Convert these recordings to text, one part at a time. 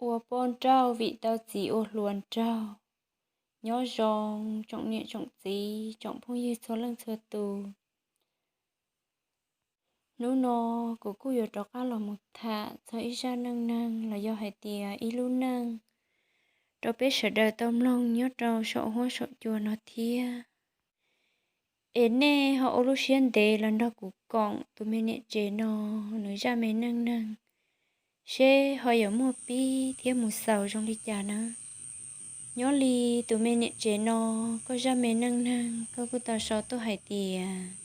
ua poj nrauj vim tau txiv ua hluas nraug. Nyob zoo tsoom niam tsoom txiv tsoom phooj ywg txhua leej txhua tus. Hnub no kuv kuj yuav rov qab los mus tham txog ib zaj neej neeg los yog hais tias ib lub neej rau peb sawv daws tau mloog nyob rau saum huab saum cua no thiab. Es nej ho ua lub siab ntev los nrog kuv koom tus me niam tsev no nws zaj me neej neeg, seb ho yuav muaj pib thiab mus xaus zoo li cas na. Nyob li tus me niam tsev no, koj zaj me neej neeg koj kuj tau sau tuaj hais tias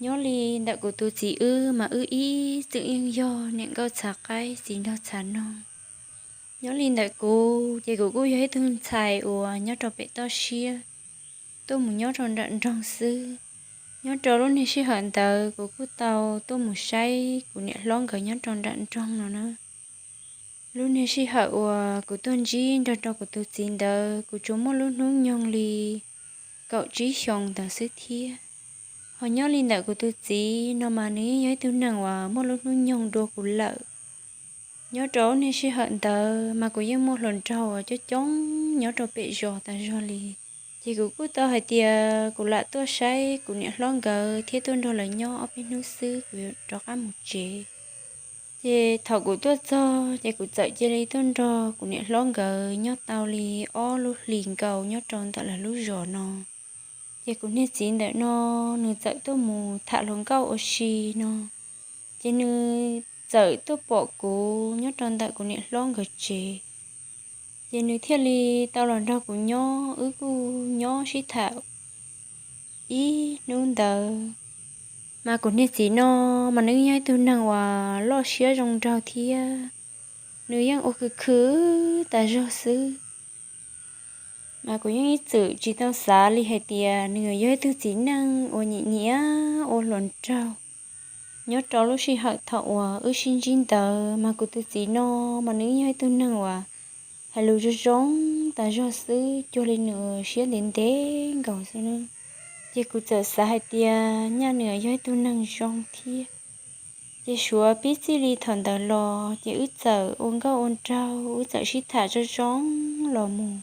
nyob li ntawm kuv tus txiv wb mas wb ib txwm yeej yog niam nkauj txhav qaib txiv nraug txhav noog. Nyob li ntawm kuv ces kuv kuj yog ib tug ntxhais uas nyob rau pem toj siab tuaj mus nyob rau nram nroog xwb. Nyob rau lub niag sij hawm ntawd kuv kuj tau tuaj mus saib kuv niam hlob nkawd nyob rau nram nroog no na. Lub niag sij hawm uas kuv tuaj ntsib nrog rau kuv tus txiv ntawd kuv tsuas muaj lub hnub nyoog li kaum tsib xyoos ntawd xwb thiab. Ho nyob li ntawm kuv tus txiv no mas nws yeej yog ib tug neeg uas muaj lub hnub nyoog dua kuv lawm. Nyob rau lub niag sij hawm ntawd mas kuv yeej muaj hluas nraug uas coob coob nyob rau pem zos tas zog li. Ces kuv kuj tau hais tias kuv lam tuaj saib kuv niam hlob nkawd thiab tuaj nrog lawv nyob ob peb hnub xwb kuv yuav rov qab mus tsev. Ces thaum kuv tuaj txog ces kuv txawm cia li tuaj nrog kuv niam hlob nkawd nyob tau li ob lub hlis nkaus nyob rau ntawm lawv lub zos no. Ces kuv niag txiv ntawm no nws txawm tuaj mus tham hluas nkauj ua si no, ces nws txawm tuaj pom kuv nyob rau ntawm kuv niam hlob nkawd tsev. Ces nws thiaj li tau los nrog kuv nyob, wb kuj nyob sib tham ib hnub ntawd. Mas kuv niag txiv no mas nws yog ib tug neeg uas loj siab zoo nraug thiab nws yeej ua khwv khwv tas zog xwb. Mas kuv yeej ib txwm tsis tau xav li hais tias nws yog ib tug txiv neej uas nyiam nyiam ua hluas nraug. Nyob rau lub sij hawm thaum uas wb sib ntsib ntawd mas kuv tus txiv no mas nws yog ib tug neeg uas hais lus zoo zoo tas zog xwb, cuag li nws siab ntev ntev nkaus xwb na. Ces kuv txawm xav hais tias nyaj nws yog ib tug neeg zoo thiab. Ces suav pib txij li thaum ntawd los ces wb txawm ua nkauj ua nraug, wb txawm sib tham zoo zoo los mus.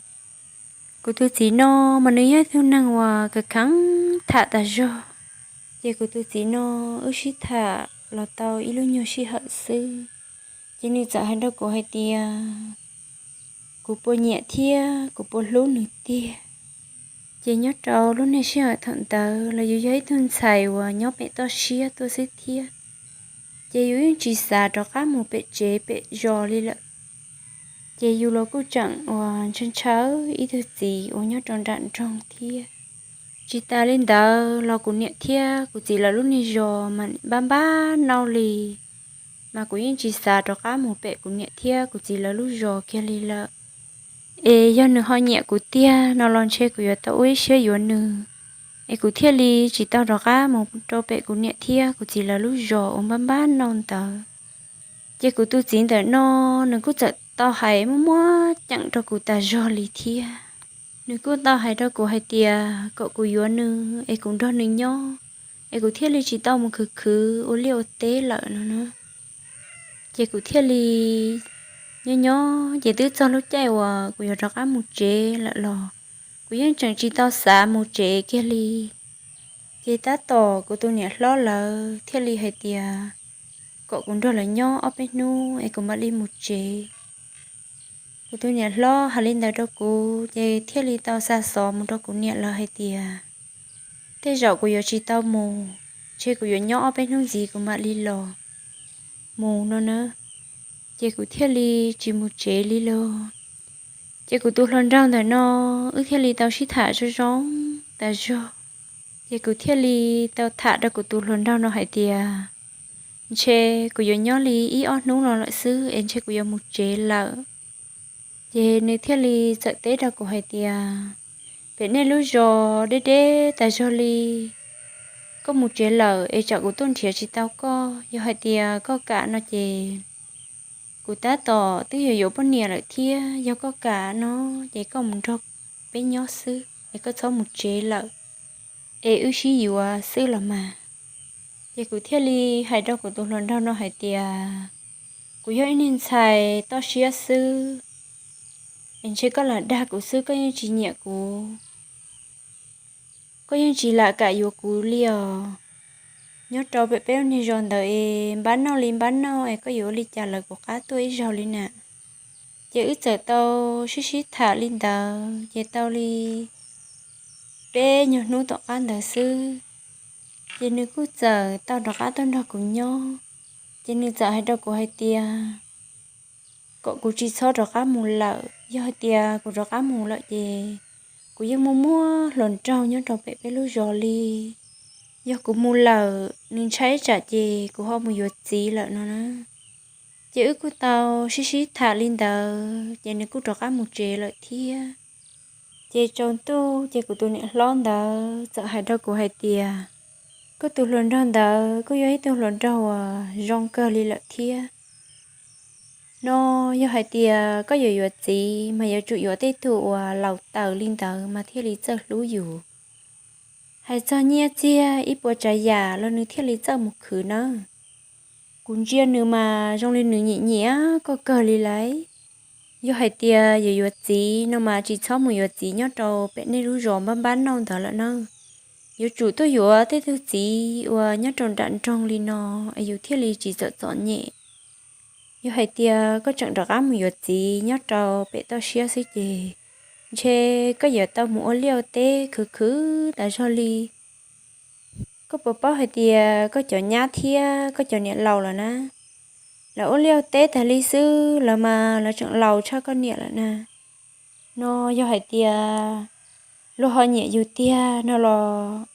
Kuv tus txiv no mas nws yog ib tug neeg uas khav kheev tham tas zog. Ces kuv tus txiv no wb sib tham los tau ib lub nyuag sij hawm xwb, ces nws txawm hais rau kuv hais tias kuv puas nyiam thiab kuv puas hlub nws tiag. Ces nyob rau lub niag sij hawm thaum ntawd los yus yog ib tug ntxhais uas nyob pem toj siab tuaj xwb thiab, ces yus yeej tsis xav rov qab mus pem tsev pem zos li lawm. Ces yus los kuj tseem uas ntshaw ntshaw ib tug txiv uas nyob rau nram nroog thiab. Tsis tas li ntawd los kuv niam thiab kuv txiv lawv lub niag zos mas npab npab nauj li, mas kuv yeej tsis xav rov qab mus pem kuv niam thiab kuv txiv lawv lub zos kiag li lawm. Es yog nws ho nyiam kuv tiag no los ntshe kuv yuav tau ua ib siab yuav nws, es kuv thiaj li tsis tau rov qab mus rau pem kuv niam thiab kuv txiv lawv lub zos uas npab npab nauj ntawd. Ces kuv tus txiv ntawm no nws kuj txawm tau hais muaj muab ceem rau kuv tas zog li thiab. Nws kuj tau hais rau kuv hais tias kom kuv yuav nws es kuv nrog nws nyob, es kuv thiaj li tsis tau mus khwv khwv ua liaj ua teb lawm no na. Ces kuv thiaj li nyob nyob ces twb txog lub caij uas kuv yuav rov qab mus tsev lawm los kuv yeej tseem tsis tau xav mus tsev kiag li. Ces tab tom kuv tus niam hlob lawv thiaj li hais tias kom kuv nrog lawv nyob ob peb hnub es kuv mam li mus tsev. Kuv tus niam hlob hais li ntawd rau kuv ces thiaj li tau xa xov mus rau kuv niam lawv hais tias tej zaum kuv yuav tsis tau mus, ntshe kuv yuav nyob ob peb hnub ntxiv kuv mam li los mus no na. Ces kuv thiaj li tsis mus tsev li los. Ces kuv tus hluas nraug ntawm no wb thiaj li tau sib tham zoo zoo tas zog. Ces kuv thiaj li tau tham rau kuv tus hluas nraug no hais tias ntshe kuv yuav nyob li ib ob hnub no lawm xwb es ntshe kuv yuav mus tsev lawm. Ces nws thiaj li txawm teb rau kuv hais tias pem nej lub zos deb deb tas zog li, koj mus tsev lawm es tsam kuv tuaj nrhiav tsis tau koj. Yog hais tias koj kam no ces kuv tab tom twb yuav yuav poj niam lawm thiab, yog koj kam no ces koj mus nrog peb nyob xwb es koj txhob mus tsev lawm, es wb sib yuav xwb los mas. Ces kuv thiaj li hais rau kuv tus hluas nraug no hais tias Kuv yog ib niag ntxhais toj siab xwb, es ntshe koj lam dag kuv xwb, koj yeej tsis nyiam kuv, koj yeej tsis lam kam yuav kuv li os. Nyob rau pem peb lub niag zos ntawd es npab noj li npab noj es koj yuav ua li cas lawv kuv qab tuaj ib zaug li na. Ces wb txawm tau sib sib tham li ntawd ces tau li peb nyuag hnub tom qab ntawd xwb, ces nws kuj txawm tau rov qab tuaj nrog kuv nyob. Ces nws txawm hais rau kuv hais tias kom kuv tsis txhob rov qab mus lawm, yog hais tias kuv rov qab mus lawm ces kuv yeej muaj muaj hluas nraug nyob rau pem peb lub zos li. Yog kuv mus lawm nws ntshai tsam ces kuv ho mus yuav txiv lawm no na. Ces wb kuj tau sib sib tham li ntawd ces nws kuj rov qab mus tsev lawm thiab. Ces tsaus ntuj ces kuv tus niam hlob ntawd txawm hais rau kuv hais tias, koj tus hluas nraug ntawd kuj yog ib tug hluas nraug uas zoo kawg li lawm thiab. No yog hais tias koj yuav yuav txiv mas yuav tsum yuav tej tug uas laus taws li ntawd mas thiaj li txawj hlub yus. Hais txog nyiaj txiag ib puas tsav yam los nws thiaj li txawj mus khwv nawb. Kuv ntsia nws mas zoo li nws nyiam nyiam koj kawg li lawm. Yog hais tias yuav yuav txiv no mas tsis txhob mus yuav txiv nyob rau pem nej lub zos npab npab noj ntawd lawm na. Yuav tsum tuaj yuav tej tug txiv uas nyob rau nram nroog li no es yus thiaj li tsis txawm txom nyem. Yog hais tias koj tseem rov qab mus yuav txiv nyob rau pem toj siab xwb ces ntshe koj yuav tau mus ua liaj ua teb khwv khwv tas zog li. Koj puas paub hais tias koj cov nyab thiab koj cov niam laus lawm na, lawv ua liaj ua teb tas li xwb lawv mas lawv tseem laus tshaj koj niam lawm na. No yog hais tias luag ho nyiam yus tiag no los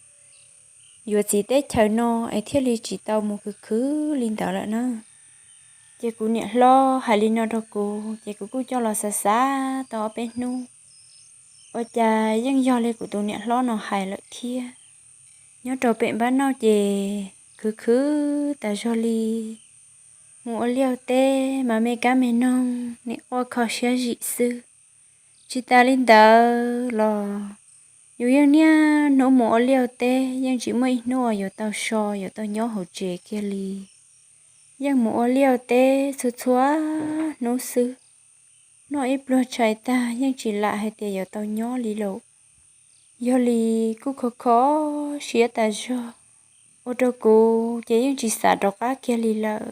yuav txiv teb chaws no es thiaj li tsis tau mus khwv khwv li ntawd lawm na. Ces kuv niam hlob hais li no rau kuv ces kuv kuj coj los xav xav tau ob peb hnub, ua cas yeej yog li kuv tus niam hlob no hais lawm thiab. Nyob rau pem npab noj ces khwv khwv tas zog li, mus ua liaj ua teb mas me kab me noog nim quaj kho siab zim xwb. Tsis tas li ntawd los yus yeej niaj hnub mus ua liaj ua teb, yeej tsis muaj ib hnub uas yuav tau so yuav tau nyob hauv tsev kiag li. Yeej mus ua liaj ua teb txhua txhua hnub xwb, noj ib pluag tshais tag yeej tsis lam hais tias yuav tau nyob li lawm. Yog li kuj kho kho siab tas zog, ua rau kuv ces yeej tsis xav rov qab kiag li lawm.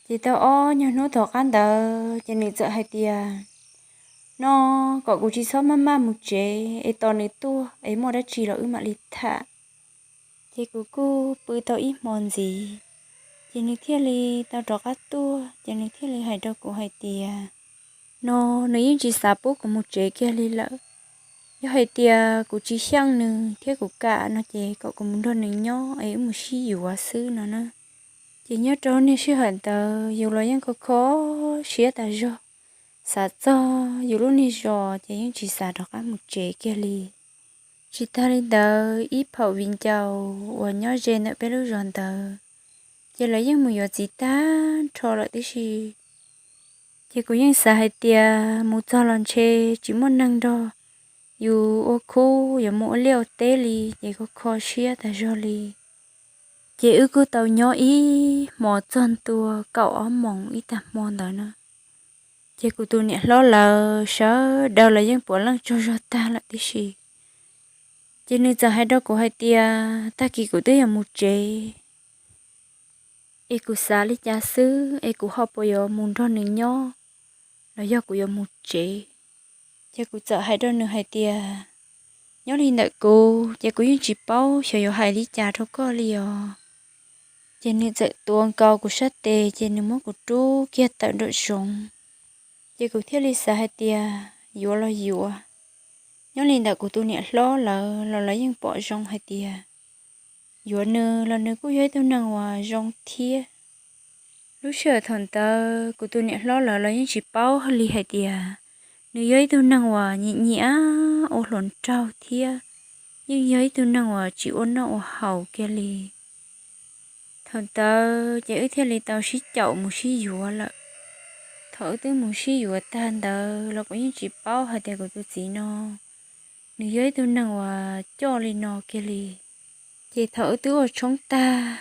Ces tau ob nyuag hnub tom qab ntawd ces nws txawm hais tias, no kom kuv tsis txhob maj maj mus tsev es tos nws tuaj es muaj dab tsi los wb mam li tham. Ces kuv kuj pw tau ib hmo ntxiv, ces nws thiaj li tau rov qab tuaj ces nws thiaj li hais rau kuv hais tias, no nws yeej tsis xav pub kuv mus tsev kiag li lawm. Yog hais tias kuv tsis xyeej nws thiab kuv kam no ces kom kuv mus nrog nws nyob es wb mus sib yuav xwb no na. Ces nyob rau niag sij hawm ntawd yus los yeej kho kho siab tas zog, xav txog yus lub niag zos ces yeej tsis xav rov qab mus tsev kiag li. Tsis tas li ntawd ib phaum viv ncaus uas nyob ze ntawm peb lub zos ntawd, ces lawv yeej mus yuav txiv tag nrho lawm tib si. Ces kuv yeej xav hais tias mus txog los ntshe tsis muaj neeg nrog yus ua khub yuav mus ua liaj ua teb li ces kho kho siab tas zog li. Ces wb kuj tau nyob ib hmo txog ntua kaum ob moos ib tag hmo ntawd na. Ces kuv tus niam hlob lawv sawv daws los yeej puav leej tsaug zog tag lawm tib si. Ces nws txawm hais rau kuv hais tias tag kis kuv twb yuav mus tsev, es kuv xav li cas xwb es kuv ho puas yuav mus nrog nws nyob los yog kuv yuav mus tsev. Ces kuv txawm hais rau nws hais tias, nyob li ntawm kuv ces kuv yeej tsis paub xyov yuav hais li cas rau koj li os. Ces nws txawm tuav nkaus kuv sab tes ces nws muab kuv rub kiag tawm nram zoov. Ces kuv thiaj li xav hais tias yuav los yuav. Nyob li ntawm kuv tus niam hlob lawv los lawv yeej pom zoo hais tias yuav nws los nws kuj yog ib tug neeg uas zoo thiab. Lub sij hawm thaum ntawd kuv tus niam hlob lawv los yeej tsis paub li hais tias nws yog ib tug neeg uas nyiam nyiam ua hluas nraug thiab yeej yog ib tug neeg uas tsis ua noj ua haus kiag li. Thaum ntawd ces wb thiaj li tau sib caum mus sib yuav lawm. Thaum wb twb mus sib yuav tag ntawd los kuv yeej tsis paub hais tias kuv tus txiv no nws yog ib tug neeg uas coj li no kiag li. Ces thaum wb twb ua tshoob tag,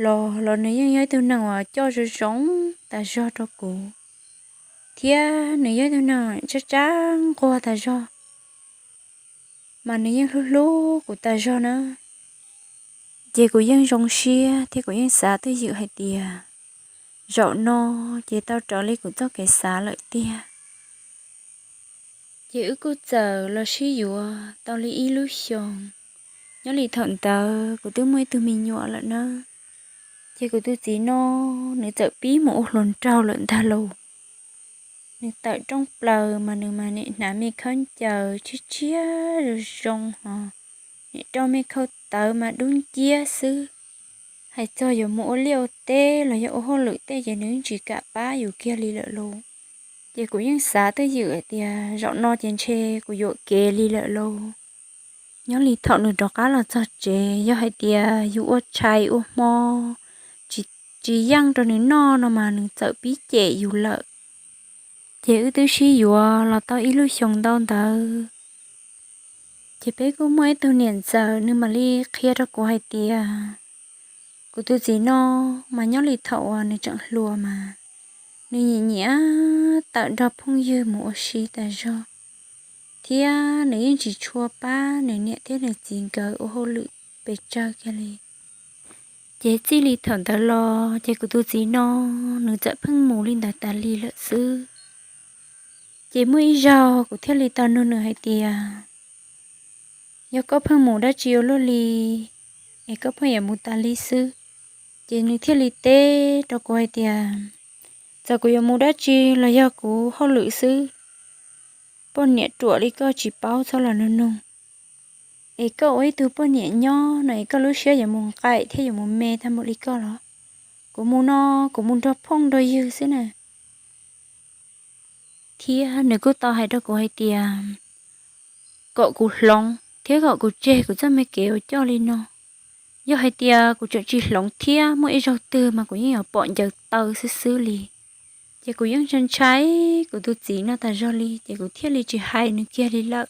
los los nws yeej yog ib tug neeg uas coj zoo zoo tas zog rau kuv, thiab nws yog ib tug neeg tsab tsab nquag tas zog, mas nws yeej hlub hlub kuv tas zog na. Ces kuv yeej zoo siab thiab kuv yeej xav twj ywm hais tias zaum no ces tau raws li kuv txoj kev xav lawm tiag. Ces wb kuj txawm los sib yuav tau li ib lub xyoos. Nyob li thaum ntawd kuv twb muaj ib tug me nyuam lawm na. Ces kuv tus txiv no, nws txawm pib mus ua hluas nraug lawm ntag lauj. Nws tawm rooj plaws mas nws mas nim hnav me khaub ncaws tshiab tshiab zoo zoo hos, nim rau me khau tawv mas dub nciab xwb. Hais txog yuav mus ua liaj ua teb los yog ua hauj lwm tej ces nws tsis kam pab yus kiag li lawm lauj. Ces kuv yeej xav twj ywm hais tias zaum no ces ntshe kuv yuam kev li lawm lauj. Nyob li thaum nws rov qab los txog tsev, yog hais tias yus ua tshais ua hmo tsis yeej rau nws noj no mas nws txawm pib cem yus lawm. Ces wb twb sib yuav los tau ib lub xyoos ntau ntawd, ces peb kuj muaj ib tug niam ntxawm, nws mam li qhia rau kuv hais tias kuv tus txiv no mas nyob li thaum uas nws tseem hluas mas nws nyiam nyiam tawm nrog phooj ywg mus ua si tas zog, thiab nws yeej tsis tshua pab nws niam thiab nws txiv nkawd ua hauj lwm pes tsawg kiag li. Ces txij li thaum ntawd los ces kuv tus txiv no nws txawm pheej mus li ntawd tas li lawm xwb. Ces muaj ib zaug kuv thiaj li tau nug nws hais tias, yog koj pheej mus dab tsi ua luaj li es koj pheej yuav mus tas li xwb? Ces nws thiaj li teb rau kuv hais tias, txawm kuv yuav mus dab tsi los yog kuv hauj lwm xwb, poj niam ruam li koj tsis paub txhob los nug nug. Es koj ua ib tug poj niam nyob no es koj lub siab yuav mus nqaim thiab yuav mus me tag npaum li koj los? Kuv mus no, kuv mus nrog phooj nrog ywg xwb na. Thiab nws kuj tau hais rau kuv hais tias kom kuv hloov thiab kom kuv tseg kuv txoj me kev uas coj li no. Yog hais tias kuv tseem tsis hloov thiab muaj ib zaug twg mas kuv yeej yuav pom ncaws taw xwb xwb li. Ces kuv yeej ntshai ntshai kuv tus txiv no tas zog li, ces kuv thiaj li tsis hais nws kiag li lawm.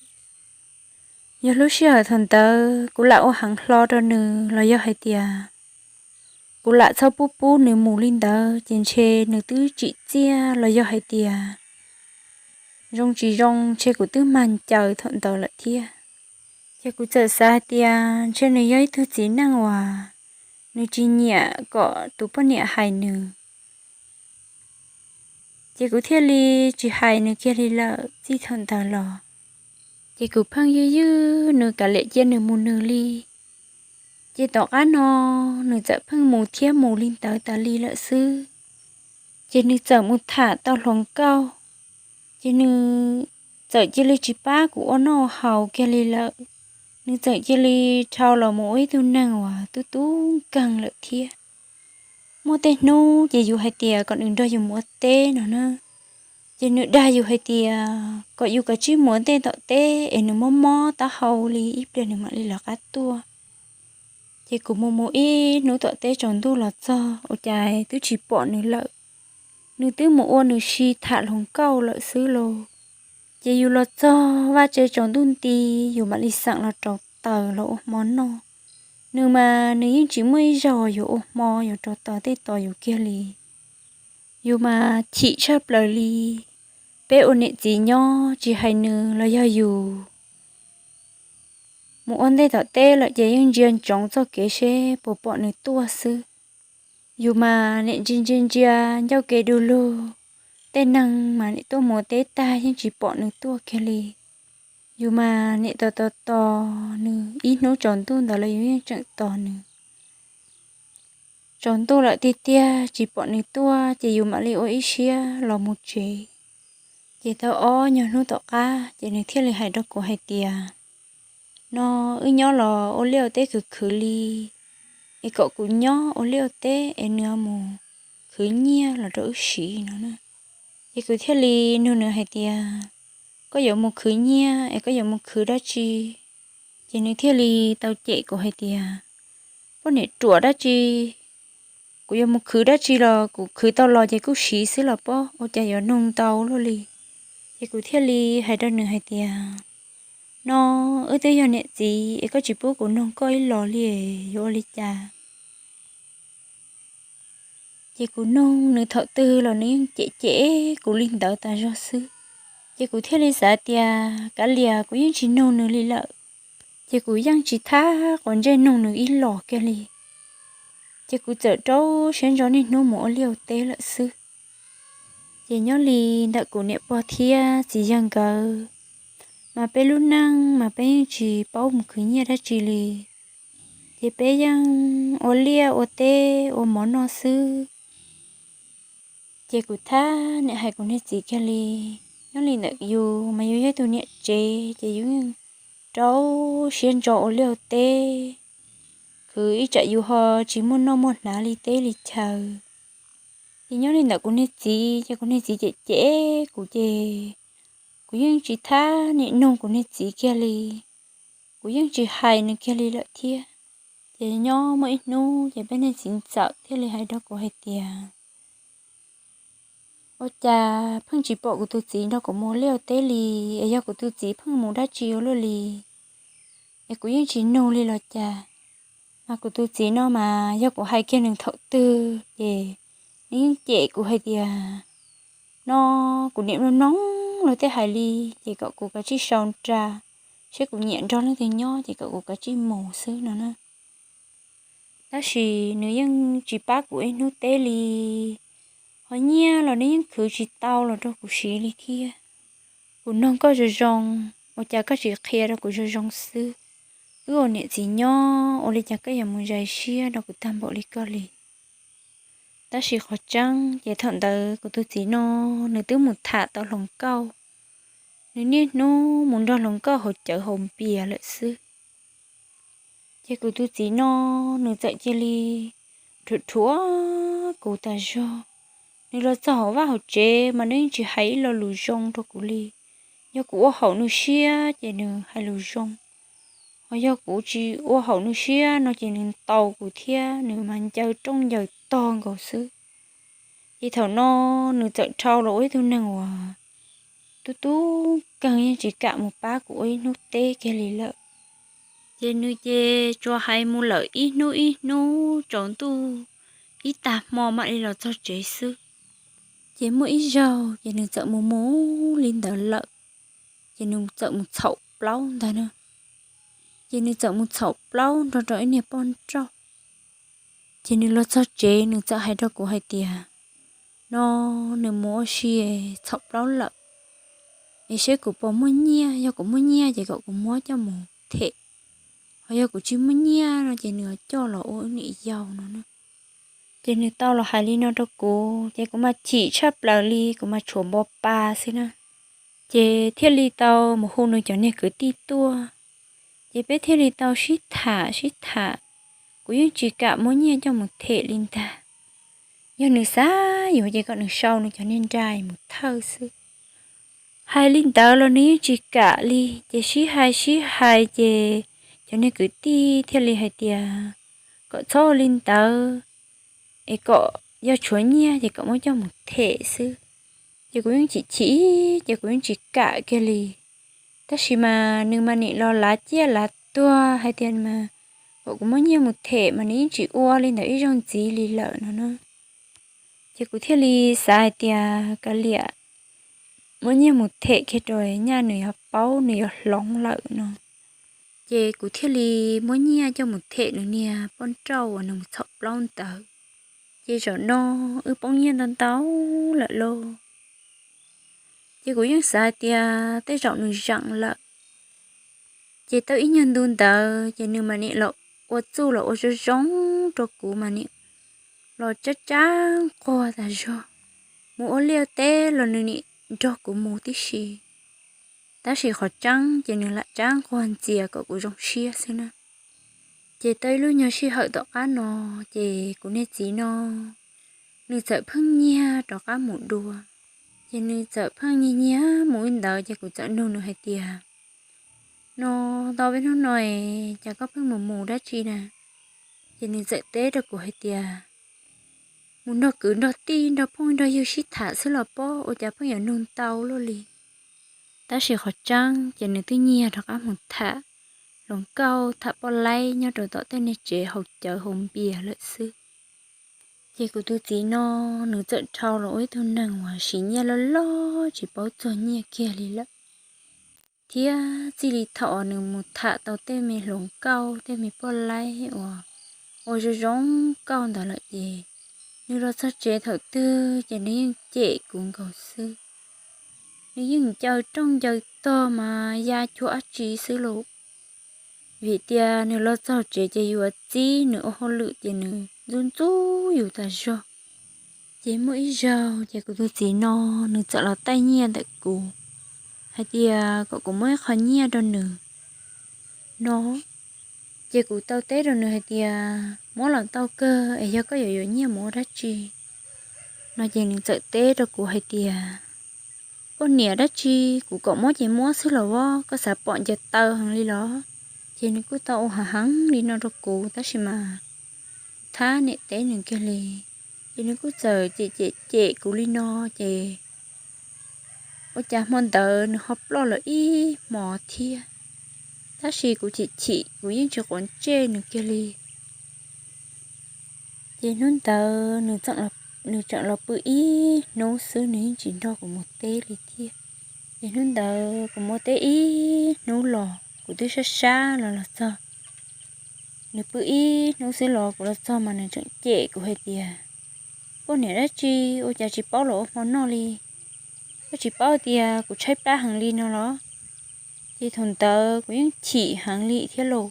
Yog lub sij hawm thaum ntawd kuv lam ua heev hlo rau nws los yog hais tias kuv lam txhob pub pub nws mus li ntawd, ces ntshe nws twb tsim txiaj los yog hais tias zoo tsis zoo ntshe kuv twb mag ncaws thaum ntawd lawm thiab. Ces kuv txawm xav hais tias ntshe nws yog ib tug txiv neej uas nws tsis nyiam kom tus poj niam hais nws. Ces kuv thiaj li tsis hais nws kiag li lawm txij thaum ntawd los. Ces kuv pheej ywj ywj nws kav liam cia nws mus nws li. Ces tom qab no nws txawm pheej mus thiab mus li ntawd tas li lawm xwb. Ces nws txawm mus tham tau hluas nkauj, ces nws txawm cia li tsis pab kuv ua noj ua haus kiag li lawm. Nws txawm cia li dhau los mus ua ib tug neeg uas tub tub nkeeg lawm thiab. Muaj tej hnub ces yus hais tias kom nws nrog yus mus ua teb no na, ces nws dag yus hais tias kom yus kav tsij mus ua ntej tom teb es nws mob mob taub hau li ib pliag nws mam li lawv qab tuaj. Ces kuv mus mus ib hnub tom teb tsaus ntuj los txog ua cas twb tsis pom nws lawm. Nws twb mus ua nws si tham hluas nkauj lawm xwb lauj. Ces yus los txog vaj tse tsaus ntuj nti, yus mam li xeem los rauv taws los ua hmo noj. Nws mas nws yeej tsis muaj ib zaug yuav ua hmo yuav rauv taws tej tos yus kiag li. Yus mas chim tshaj plaws li. Peb ua niam txiv nyob tsis hais nws los yog yus mus ua ntej tom teb lawm ces yeej ntsia ntsoov txoj kev seb puas pom nws tuaj xwb. Yus mas nim ntsia ntsia ntsia ncauj kev du lug, tej neeg mas nim tuaj mus ua teb tag yeej tsis pom nws tuaj kiag li. Yus mas nim tos tos tos nws ib hnub tsaus ntuj ntawd los yus yeej tseem tos nws. Tsaus ntuj lawm tiag tiag tsis pom nws tuaj ces yus mam li ua ib siab los mus tsev. Ces tau ob nyuag hnub tom qab ces nws thiaj li hais rau kuv hais tias, no wb nyob los ua liaj ua teb khwv khwv li, es kom kuv nyob ua liaj ua teb es nws mus khwv nyiaj los rau wb siv no na. Ces kuv thiaj li nug nws hais tias, koj yuav mus khwv nyiaj es koj yuav mus khwv dab tsi? Ces nws thiaj li tau cem kuv hais tias, poj niam ruam dab tsi, kuv yuav mus khwv dab tsi los kuv khwv tau los ces kuj siv xwb los pob, ua cas yuav nug ntau luaj li. Ces kuv thiaj li hais rau nws hais tias, no wb twb yog niam txiv es koj tsis pub kuv nug koj ib los li, yuav ua li cas? Ces kuv nug nws thaum twg los nws yeej cem cem kuv li ntawd tas zog xwb. Ces kuv thiaj li xav tias kav liam, kuv yeej tsis nug nws li lawm. Ces kuv yeej tsis thab quav ntsej nug nws ib los kiag li. Ces kuv txawm rau siab ntso niaj hnub mus ua liaj ua teb lawm xwb. Ces nyob li ntawm kuv niam pog thiab txiv yawg nkawd, mas peb lub neej mas peb yeej tsis paub mus khwv nyiaj dab tsi li. Ces peb yeej ua liaj ua teb ua mov noj xwb. Ces kuv thab niam hais kuv niag txiv kiag li, nyob li ntawm yus mas yus yog ib tug niam tsev ces yus yeej rau siab ntso ua liaj ua teb, khwv ib tsam yus ho tsis muaj noj muaj hnav li teb li chaw. Ces nyob li ntawm kuv niag txiv ces kuv niag txiv cem cem kuv ces kuv yeej tsis thab niaj nug kuv niag txiv kiag li. Kuv yeej tsis hais nws kiag li lawm thiab. Ces nyob muaj ib hnub ces peb niag txiv ntxawm thiaj li hais rau kuv hais tias, ua cas pheej tsis pom kuv tus txiv nrog kuv mus ua liaj ua teb li, es yog kuv tus txiv pheej mus dab tsi ua luaj li, es kuv yeej tsis nug li los cas. Mas kuv tus txiv no mas yog kuv hais kiag nws thaum twg ces nws yeej cem kuv hais tias, no kuv niam mloog mloog luag tej hais li, ces kom kuv kav tsij sau nra, saib kuv nyiam nrog leej twg nyob ces kom kuv kav tsij mus xwb no na. Tab sis nws yeej tsis pab kuv ib hnub teb li, ho nyiaj los nws yeej khwv tsis tau los rau kuv siv li thiab. Kuv nug koj zoo zoo, ua cas koj tsis qhia rau kuv zoo zoo xwb? Wb ua niam txiv nyob ua li cas koj yuav mus zais siab rau kuv tag npaum li koj li? Tab sis qhov tseeb ces thaum ntawd kuv tus txiv no nws twb mus tham tau hluas nkauj, nws niaj hnub mus nrog hluas nkauj haus cawv haus npias lawm xwb. Ces kuv tus txiv no nws txawm cia li rhuav rhuav kuv tas zog. Nws los txog hauv vaj hauv tsev mas nws yeej tsis hais ib lo lus zoo rau kuv li. Yog kuv ua haum nws siab ces nws hais lus zoo, ho yog kuv tsis ua haum nws siab no ces nws ntaus kuv thiab nws mas ncaws rooj ncaws tog nkaus xwb. Ces thaum no nws txawm dhau los ua ib tug neeg uas tub tub kawg yeej tsis kam mus pab kuv ua ib hnub teb kiag li lawm. Ces nws ces tsuas hais mus lawm ib hnub ib hnub tsaus ntuj ib tag hmo mam li los txog tsev xwb. Ces muaj ib zaug ces nws txawm mus mus li ntawd lawm, ces nws txawm mus txhaum plaub ntag na. Ces nws txawm mus txhaum plaub nrog rau ib niag poj nrauj. Ces nws los txog tsev nws txawm hais rau kuv hais tias, no nws mus ua si txhaum plaub lawm, es seb kuv puas muaj nyiaj, yog kuv muaj nyiaj ces kom kuv muab coj mus them, ho yog kuv tsis muaj nyiaj no ces nws coj los ua wb niam yau no na. Ces nws tau los hais li no rau kuv ces kuv mas chim tshaj plaws li, kuv mas tshuav npo pa xwb na. Ces thiaj li tau mus hu nws cov niag kwv tij tuaj, ces peb thiaj li tau sib tham sib tham. Kuv yeej tsis kam muab nyiaj coj mus them li ntag. Yog nws xav yuav ces kom nws sau nws cov niag nra mus thawj xwb. Hais li ntawd los nws yeej tsis kam li, ces sib hais sib hais ces cov niag kwv tij thiaj li hais tias kom txhob ua li ntawd, es kom yog tshuav nyiaj ces kom muab coj mus them xwb. Ces kuv yeej chim chim, ces kuv yeej tsis kam kiag li. Tab sis mas nws mas nim los lav ciaj lav tuag hais tias mas kom kuv muab nyiaj mus them mas nws yeej tsis ua li ntawd ib zaug ntxiv li lawm no na. Ces kuv thiaj li xav hais tias kav liam, muab nyiaj mus them kiag rau nyaj nws yuav paub nws yuav hloov lawm no. Ces kuv thiaj li muab nyiaj coj mus them nws niag poj nrauj uas nws mus txhaum plaub ntawd. Ces zaum no wb poob nyiaj ntau ntau lawm lauj. Ces kuv yeej xav hais tias tej zaum nws zeem lawm. Ces tau ib nyuag ntu ntawd ces nws mas nim los ua txuj los ua zoo zoo rau kuv mas nim los tsab tsab nquag tas zog. Mus ua liaj teb los nws nim nrog kuv mus tib si. Tab sis qhov tseeb ces nws lam tsab nquag ntxias kom kuv zoo siab xwb na. Ces tau ib lub nyuag sij hawm tom qab no, ces kuv niag txiv no nws txawm pheej nyiag rov qab mus dua. Ces nws txawm pheej nyiag nyiag mus ib ntawd ces kuv txawm nug nws hais tias, no tau peb hnub no es cas koj pheej mus mus dab tsi na? Ces nws txawm teb rau kuv hais tias, mus nrog kwv nrog tij nrog phooj nrog ywg sib tham xwb los pob, ua cas pheej yuav nug ntau luaj li. Tab sis qhov tseeb ces nws twb nyiag rov qab mus tham hluas nkauj tham poj laib nyob rau tom tej niag tsev haus cawv haus npias lawm xwb. Ces kuv tus txiv no, nws txawm dhau los ua ib tug neeg uas siv nyiaj loj loj tsis paub txog nyiaj kiag li lawm, thiab txij li thaum uas nws mus tham tau tej me hluas nkauj tej me poj laib uas ua zoo zoo nkauj ntawd lawm ces nws los txog tsev thaum twg ces nws yeej cem kuv nkaus xwb. Nws yeej ncaws rooj ncaws tog mas ya cuag dab tsi xwb lauj. Vim tias nws los txog tsev ces yus txib nws ua hauj lwm ces nws ntxub ntxub yus tas zog. Ces muaj ib zaug ces kuv tus txiv no, nws txawm los taij nyiaj ntawm kuv hais tias kom kuv muab ib qho nyiaj rau nws no. Ces kuv tau teb rau nws hais tias, muab los tau kawg es yog koj yuav yuav nyiaj mus ua dab tsi no ces nws txawm teb rau kuv hais tias, poj niam dab tsi, kuv kom muab ces muab xwb los as, koj xav pom ncaws taw heev li los? Ces nws kuj tau ua hav heev li no rau kuv tab sis mas kuv thab niam teb nws kiag li. Ces nws kuj txawm cem cem cem kuv li no ces ua cas hmo ntawd nws ho ploj lawm ib hmos thiab. Tab sis kuv chim chim kuv yeej tsis quav ntsej nws kiag li. Ces hnub ntawd nws tseem los pw ib hnub xwb, nws yeej tsis nrog kuv mus teb li thiab. Ces hnub ntawd kuv mus teb ib hnub los kuv twb sab sab los los txog. Nws pw ib hnub xwb los kuv los txog mas nws tseem cem kuv hais tias, poj niam dab tsi, ua cas tsis paub los ua hmo noj li? Koj tsis paub tias kuv tshaib plab heev li no los? Ces thaum ntawd kuv yeej chim heev li thiab lauj.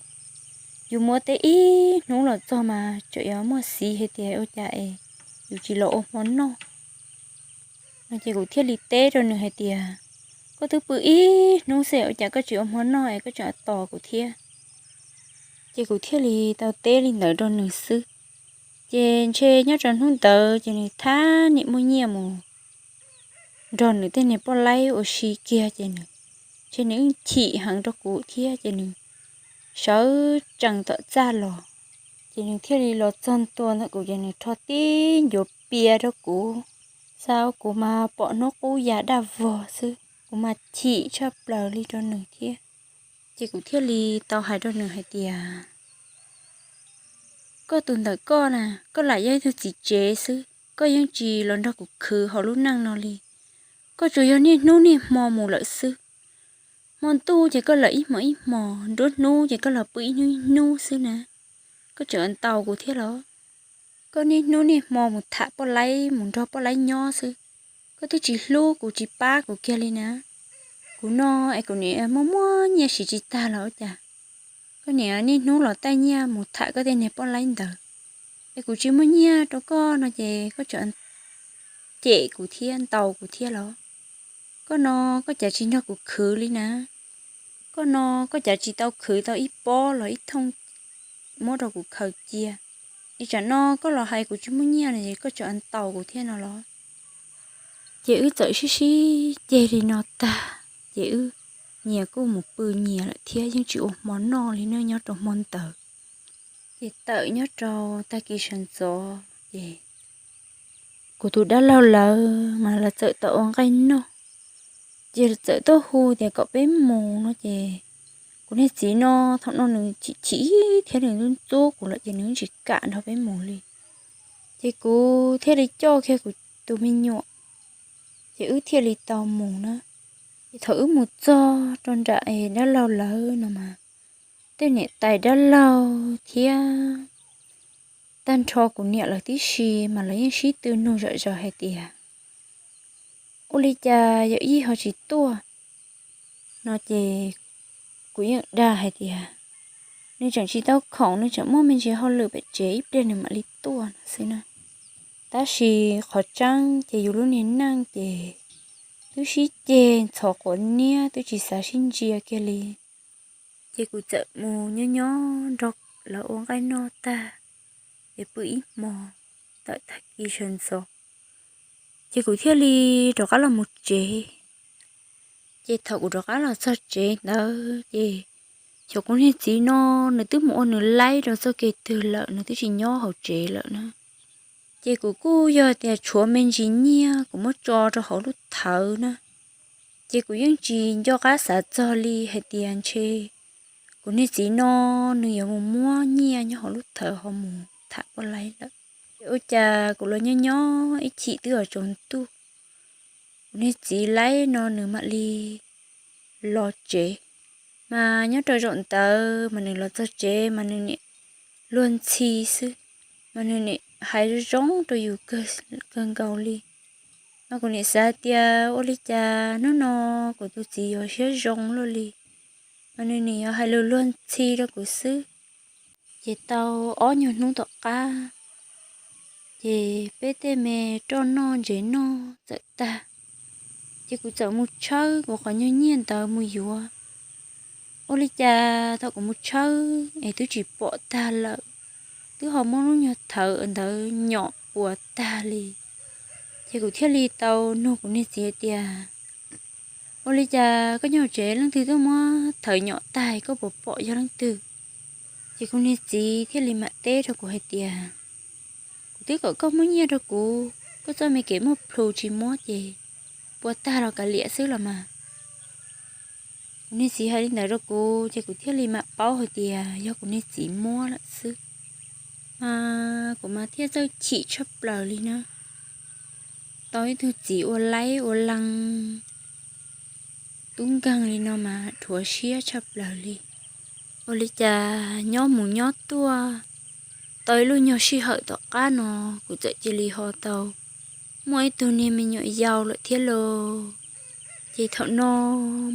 Yus mus teb ib hnub los txog mas tseem yuav muaj xiv hais tias ua cas es yus tsis los ua hmo noj no. Ces kuv thiaj li teb rau nws hais tias, koj twb pw ib hnub xwb ua cas koj tsis ua hmo noj es koj tseem tos kuv thiab? Ces kuv thiaj li tau teb li ntawd rau nws xwb. Ces ntshe nyob rau hnub ntawd ces nws thab niam muaj nyiaj mus nrog nws tej niag poj laib ua si kiag ces nws, ntshe nws yeej chim heev rau kuv thiab ces nws sawv tsees tom txaj los. Ces nws thiaj li los txog ntua ntawm kuv ces nws rho tib ncuav pias rau kuv, xa ua kuv mas pom hnub qub ya daj vog xwb, kuv mas chim tshaj plaws li rau nws thiab. Ces kuv thiaj li tau hais rau nws hais tias, koj tus ntawm koj na, koj lam yog ib tug txiv tsev xwb, koj yeej tsis los nrog kuv khwv hauv lub neej no li. Koj tsuas yog niaj hnub niaj hmo mus lawm xwb. Hmo ntuj ces koj los ib hmos ib hmos, nruab hnub ces koj los pw ib hnub ib hnub xwb na. Koj tseem ntaus kuv thiab los? Koj niaj hnub niaj hmo mus tham poj laib, mus nrog poj laib nyob xwb. Koj twb tsis hlub kuv tsis pab kuv kiag li na. Kuv no es kuv niam muaj muaj nyiaj siv tsis tag los ua cas? Koj niam niaj hnub los taij nyiaj mus tham koj tej niag poj laib ntawd, es kuv tsis muaj nyiaj rau koj no ces koj tseem cem kuv thiab ntaus kuv thiab los? Koj no koj cas tsis nrog kuv khwv li na? Koj no koj cas tsis tau khwv tau ib pob los ib thooj muab rau kuv khaws cia? Es tsam no koj los hais kuv tsis muaj nyiaj no es koj tseem ntaus kuv thiab no los? Ces wb txawm sib sib ceg li no tag, ces wb nyias kuj mus pw nyias lawm thiab yeej tsis ua hmo noj li na nyob rau hmo ntawd. Ces tawm nyob rau tag kis sawv ntxov ces kuv tus dab laug lawv mas lawv txawm tau ua nqaij noj, ces txawm tuaj hu tias kom peb mus no ces kuv niag txiv no thaum no nws chim chim thiab nws ntxub ntxub kuv lawm ces nws tsis kam nrog peb mus li. Ces kuv thiaj li coj kiag kuv tus me nyuam, ces wb thiaj li tau mus na. Ces thaum wb mus txog rau nram es dab laug lawv no mas tej niam tais dab laug thiab tag nrho kuv niam lawv tib si mas lawv yeej sib tw nug zom zaws hais tias, ua li cas yawm yij ho tsis tuaj no ces kuv yeej dag hais tias, nws tseem tsis tau khoom, nws tseem muaj me ntsis hauj lwm pem tsev, ib pliag nws mam li tuaj no xwb na. Tab sis qhov tseeb ces yus lub niag neej ces twb sib ceg ntxhov quav niab, twb tsis xav sib ntsia kiag li. Ces kuv txawm mus nyob nyob nrog lawv ua nqaij noj tag, es pw ib hmo tawm tag kis sawv ntxov, ces kuv thiaj li rov qab los mus tsev. Ces thaum kuv rov qab los txog tsev ntawd ces xyov kuv niag txiv no nws twb mus ua nws laib rau txoj kev twg lawm, nws twb tsis nyob hauv tsev lawm na. Ces kuv kuj yog tias tshuav me ntsis nyiaj kuv muab tso rau hauv lub thawv na. Ces kuv yeej tsis nco qab xav txog li hais tias ntshe kuv niag txiv no nws yuav mus muab nyiaj nyob hauv lub thawv ho mus tham poj laib lawm. Ua cas kuv los nyob nyob ib chim twb yuav tsaus ntuj, kuv niag txiv laib no nws mam li los tsev. Mas nyob rau zaum ntawd mas nws los txog tsev mas nws niam luag ntxhi xwb, mas nws niam hais zoo zoo rau yus kawg nkaus li. Mas kuv niam xav tias ua li cas hnub no kuv tus txiv yuav siab zoo luaj li, mas nws niam yuav hais lus luag ntxhi rau kuv xwb. Ces tau ob nyuag hnub tom qab, ces peb tej me roj noj ntsev noj txawm tag, ces kuv txawm mus tshawb kuv qhov nyuag nyiaj ntawd mus yuav. Ua li cas thaum kuv mus tshawb es twb tsis pom tag lawm, twb ho muab lub nyuag thawv ntawd nyom puas tag li. Ces kuv thiaj li tau nug kuv niag txiv hais tias, ua li cas koj nyob hauv tsev leej twg tuaj muab thawv nyom tag, koj puas pom yog leej twg? Ces kuv niag txiv thiaj li mam teb rau kuv hais tias, kuv twb kom koj muab nyiaj rau kuv, koj txoj me kev muaj plhus tsis muab ces puas tag los kav liam xwb los mas. Kuv niag txiv hais li ntawd rau kuv ces kuv thiaj li mam paub hais tias yog kuv niag txiv muab lawm xwb. Mas kuv mas thiaj txawj chim tshaj plaws li na. Tau ib tug txiv ua laib ua leej tub nkeeg li no mas rhuav siab tshaj plaws li. Ua li cas nyob mus nyob tuaj, tau ib lub nyuag sij hawm tom qab no kuv txawm cia li ho tau muaj ib tug niag me nyuam yaus lawm thiab lauj. Ces thaum no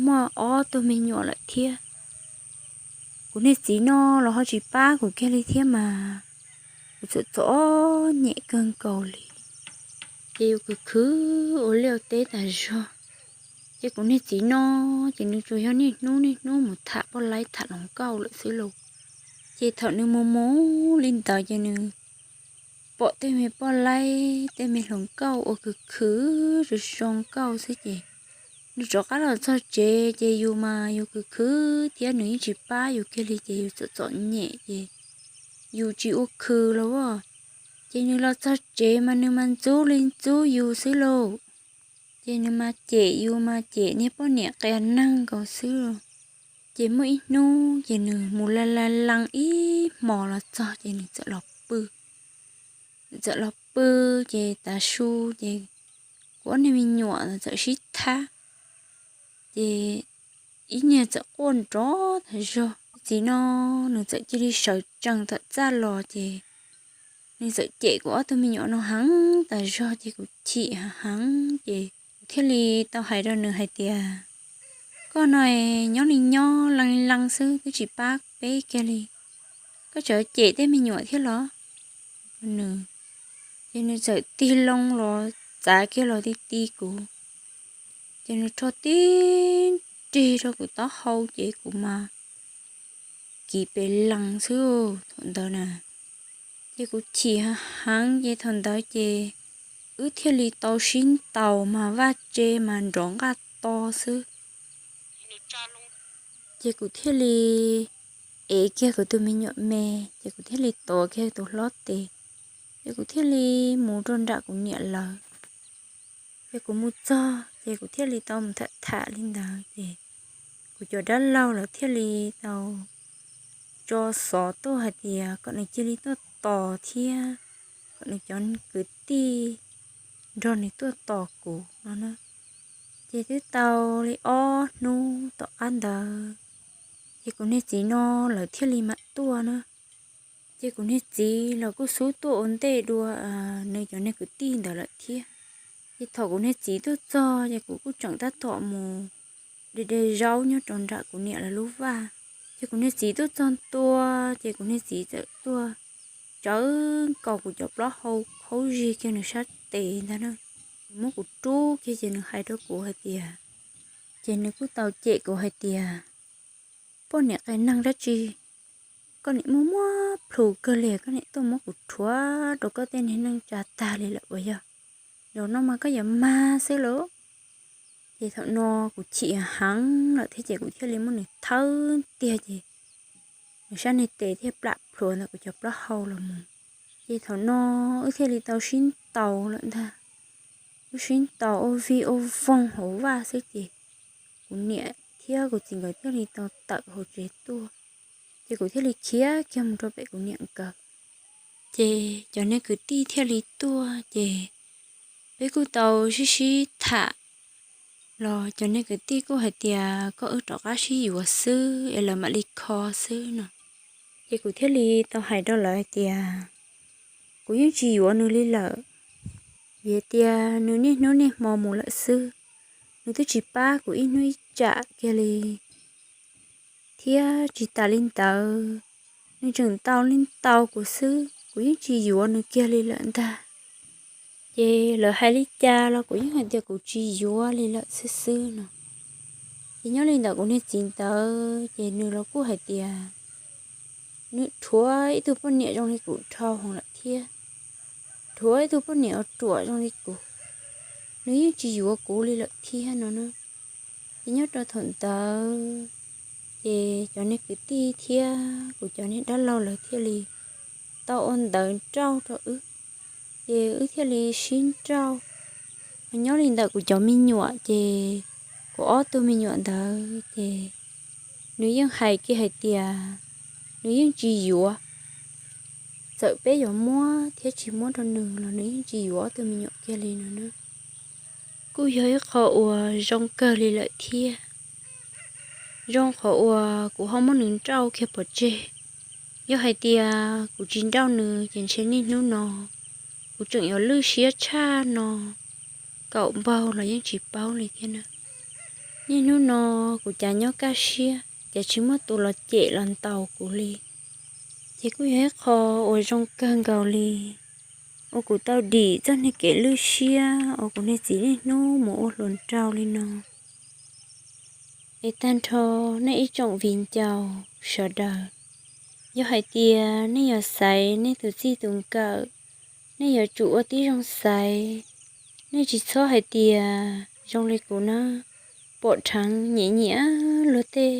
muaj ob tug me nyuam lawm thiab. Kuv niag txiv no los ho tsis pab kuv kiag li thiab mas kuv txawm txom nyem kawg nkaus li. Ces yus khwv khwv ua liaj ua teb tas zog. Ces kuv niag txiv no ces nws tsuas yog niaj hnub niaj hnub mus tham poj laib tham hluas nkauj lawm xwb lauj. Ces thaum nws mus mus li ntawd ces nws pom tej me poj laib tej me hluas nkauj ua khwv khwv zoo zoo nkauj xwb ces nws rov qab los txog tsev ces yus mas yus khwv khwv thiab nws yeej tsis pab yus kiag li ces yus txom txom nyem ces yus tsis ua khwv los as. Ces nws los txog tsev mas nws mas ntxub li ntxub yus xwb lauj. Ces nws mas cem yus mas cem niag poj niam qias neeg nkaus xwb lauj. Ces muaj ib hnub ces nws mus la la lees ib hmos los txog ces nws txawm los pw. Nws txawm los pw ces tav su ces kuv ob niag me nyuam txawm sib thab. Ces ib niag txawm quaj nrov tas zog. Txiv no nws txawm cia li sawv tsees tawm txaj los ces nws txawm cem kuv ob tug me nyuam no heev tas zog ces kuv chim heev ces kuv thiaj li tau hais rau nws hais tias, koj no nyob li nyob lees lees xwb twb tsis pab peb kiag li, koj tseem cem tej me nyuam thiab los? Nws, ces nws txawm tig loo los txav kiag los ti ti kuv, ces nws rho tib nrig rau kuv taub hau ces kuv mas kiv pes lees xwb thaum ntawd na. Ces kuv chim heev ces thaum ntawd ces wb thiaj li tau sib ntaus mas vaj tse mas nrov nqaj to xwb. Ces kuv thiaj li ev kiag kuv tus me nyuam me, ces kuv thiaj li tuav kiag tus hlob tes, ces kuv thiaj li mus rau nram kuv niam lawv. Ces kuv mus txog ces kuv thiaj li tau mus tham tham li ntawd ces kuv cov dab laug lawv thiaj li tau tso xov tuaj hais tias kom nws cia li tuaj tos thiab kom nws cov kwv tij nrog nws tuaj tos kuv no na. Ces twb tau li ob hnub tom qab ntawd, ces kuv niag txiv no lawv thiaj li mam tuaj na. Ces kuv niag txiv los kuj xub tuaj ua ntej dua nws cov niag kwv tij ntawd lawm thiab. Ces thaum kuv niag txiv tuaj txog ces kuv kuj tseem tab tom mus de de zaub nyob rau nram kuv niam lawv lub vaj. Ces kuv niag txiv tuaj txog ntua, ces kuv niag txiv txawm tuaj tsawv nkaus kuv cov plaub hau khaub zig kiag nws sab tes ntag na. Nws muab kuv rub kiag ces nws hais rau kuv hais tias, ces nws kuj tau cem kuv hais tias, poj niam qias neeg dab tsi, koj niam muaj muaj plhus kawg li, koj niam tuaj muab kuv rhuav rau koj tej niag neej tsa tag li lawm uas yog, zaum no mas koj yuav mag xwb lauj. Ces thaum no kuv chim heev lawm thiab ces kuv thiaj li muab nws thawb tiag ces nws sab niag tes thiaj plam plhuav ntawm kuv cov plaub hau los mus. Ces thaum no wb thiaj li tau sib ntaus lawm ntag. Wb sib ntaus ua vig ua voog hauv vaj xwb ces kuv niam thiab kuv txiv nkawd thiaj li tau tawm hauv tsev tuaj. Ces kuv thiaj li khiav kiag mus rau pem kuv niam nkawd. Ces cov niag kwv tij thiaj li tuaj ces peb kuj tau sib sib tham los cov niag kwv tij kuj hais tias koj wb rov qab sib yuav xwb es lawv mam li kho xwb no. Ces kuv thiaj li tau hais rau lawv hais tias kuv yeej tsis yuav nws li lawm, vim tias nws niaj hnub niaj hmo mus lawm xwb, nws twb tsis pab kuv ib hnub ib tsam kiag li. Thiab tsis tas li ntawd, nws tseem ntaus li ntaus kuv xwb, kuv yeej tsis yuav nws kiag li lawm ntag. Ces lawv hais li cas los kuv yeej hais tias kuv tsis yuav li lawm xwb xwb no. Ces nyob li ntawm kuv niag txiv ntawd ces nws los kuj hais tias nws rhuav ib tug poj niam zoo li kuv dhau heev lawm thiab, rhuav ib tug poj niam uas ruam zoo li kuv, nws yeej tsis yuav kuv li lawm thiab no na. Ces nyob rau thaum ntawd ces cov niag kwv tij thiab kuv cov niag dab laug lawv thiaj li tau ua ntawv nrauj rau wb, ces wb thiaj li sib nrauj. Nyob li ntawm kuv cov me nyuam ces kuv ob tug me nyuam ntawd ces nws yeej hais kiag hais tias nws yeej tsis yuav, txawm peb yuav muab thiab tsis muab rau nws los nws yeej tsis yuav ob tug me nyuam kiag li no na. Kuj yog ib qho uas zoo kawg li lawm thiab. Zoo qhov uas kuv ho muab nws nrauj kiag pov tseg. Yog hais tias kuv tsis nrauj nws ces ntshe niaj hnub no kuv tseem yuav lwj siab tshaj no kaum npaug los yeej tsis paub li thiab na. Niaj hnub no kuv cas nyob kaj siab, cas tsis muaj tus los cem los ntaus kuv li. Ces kuj yog ib qho uas zoo kawg nkaus li uas kuv tau dim txoj niag kev lwj siab uas kuv niag txiv niaj hnub mus ua hluas nraug li no. Es tag nrho nej ib tsoom viv ncaus sawv daws, yog hais tias nej yuav xaiv nej tus txij tus nkawm, nej yuav tsum ua tib zoo xaiv. Nej tsis txhob hais tias zoo li kuv na, pom dheev nyiam nyiam luag tej,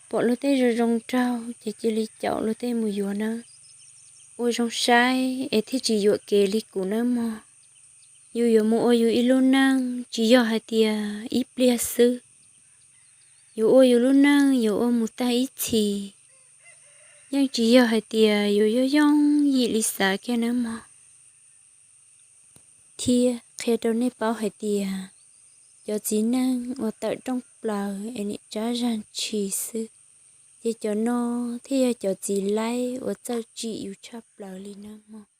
pom luag tej zoo zoo nraug ces cia li caum luag tej mus yuav na. Ua zoo saib es thiaj tsis yuam kev li kuv nawb mog. Yus yuav mus ua yus ib lub neej tsis yog hais tias ib pliag xwb, yuav ua yus lub neej yuav ua mus tag ib txhis, yeej tsis yog hais tias yuav yooj yooj yim li xav kiag nawb mog. Thiab qhia rau nej paub hais tias cov txiv neej uas tawm rooj plaws es niam tsab zag ntshis xwb, ces cov no thiaj yog cov txiv laib uas txawj tsim yus tshaj plaws li nawb mog.